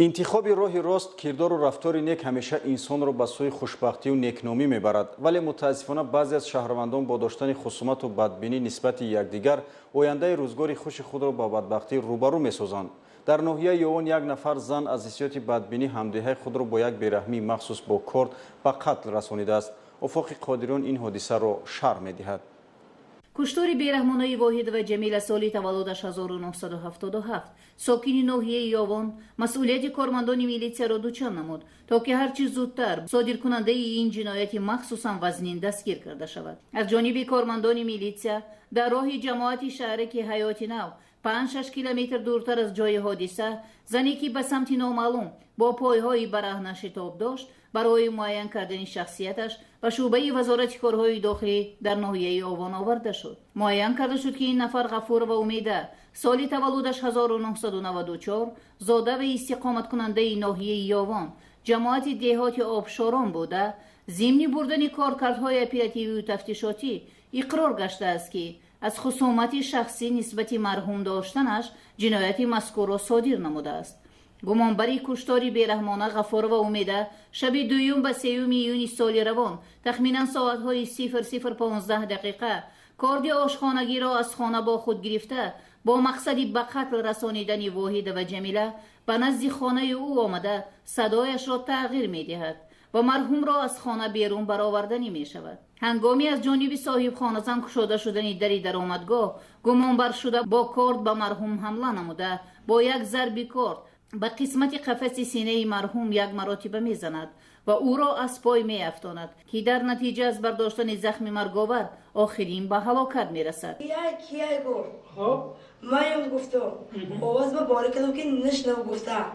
Интихоби роҳи рост, кирдору рафтори нек ҳамеша инсонро ба сӯи хушбахтию некномӣ мебарад. Вале мутаассифона, баъзе аз шаҳрвандон бо доштани хусумату бадбинӣ нисбати якдигар ояндаи рӯзгори хуши худро ба бадбахтӣ рӯбарӯ месозанд. Дар ноҳияи Ёвон як нафар зан аз ҳиссиёти бадбинӣ ҳамдеҳаи худро бо як бераҳмии махсус бо корд ба қатл расонидааст. Уфоқи Қодириён ин ҳодисаро шарҳ медиҳад. Куштори бераҳмонаи Воҳидова Ҷамила, соли таваллудаш 1977, сокини ноҳияи Ёвон, масъулияти кормандони милитсияро дучанд намуд, то ки ҳарчи зудтар содиркунандаи ин ҷинояти махсусан вазнин дастгир карда шавад. Аз ҷониби кормандони милитсия дар роҳи ҷамоати шаҳраки Ҳаёти Нав, 5-6 километр дуртар аз ҷои ҳодиса, зане, ки ба самти номаълум бо пойҳои бараҳна шитоб дошт, барои муайян кардани шахсияташ ба шӯъбаи Вазорати корҳои дохилӣ дар ноҳияи Овон оварда шуд. Муайян карда шуд, ки ин нафар Ғафурова Умеда, соли таваллудаш 1994, зода ва истиқоматкунандаи ноҳияи Ёвон, ҷамоати деҳоти Обшорон буда, зимни бурдани коркардҳои оперативию тафтишотӣ иқрор гаштааст, ки аз хусумати шахсӣ нисбати марҳум доштанаш ҷинояти мазкурро содир намудааст. Гумонбари куштори бераҳмона Ғафурова Умеда шаби дуюм ба 3 июни соли равон, тахминан соатҳои 00:15 корди ошхонагиро аз хона бо худ гирифта, бо мақсади ба қатл расонидани Воҳидова Ҷамила ба назди хонаи ӯ омада, садояшро тағйир медиҳад ва марҳумро аз хона берун бароварданӣ мешавад. Ҳангоми аз ҷониби соҳибхоназан кушода шудани дари даромадгоҳ, гумонбаршуда бо корд ба марҳум ҳамла намуда, бо як зарби корд ба қисмати қафаси синаи марҳум як маротиба мезанад ва ӯро аз пой меафтонад, ки дар натиҷа аз бардоштани захми марговар охирин ба ҳалокат мерасад. Кияй гуфт, маям гуфтам, овоз ба бора кардам, ки нашнав. Гуфта,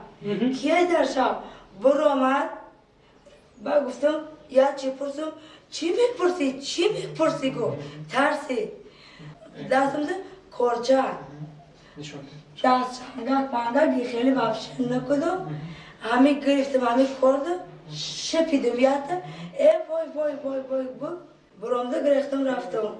кияй дар шаб буромад. Ба гуфтам, я чӣ пурсум? Чӣ мепурсӣ, чӣ мепурсӣ? Гуфт, тарси дастамда корча даст чангак пангак хеле вообще накудум, ҳами гирифтам, ҳами кордам, шапидум ята. Э, вой, вой, вой, вой, буромда гирехтам, рафтам.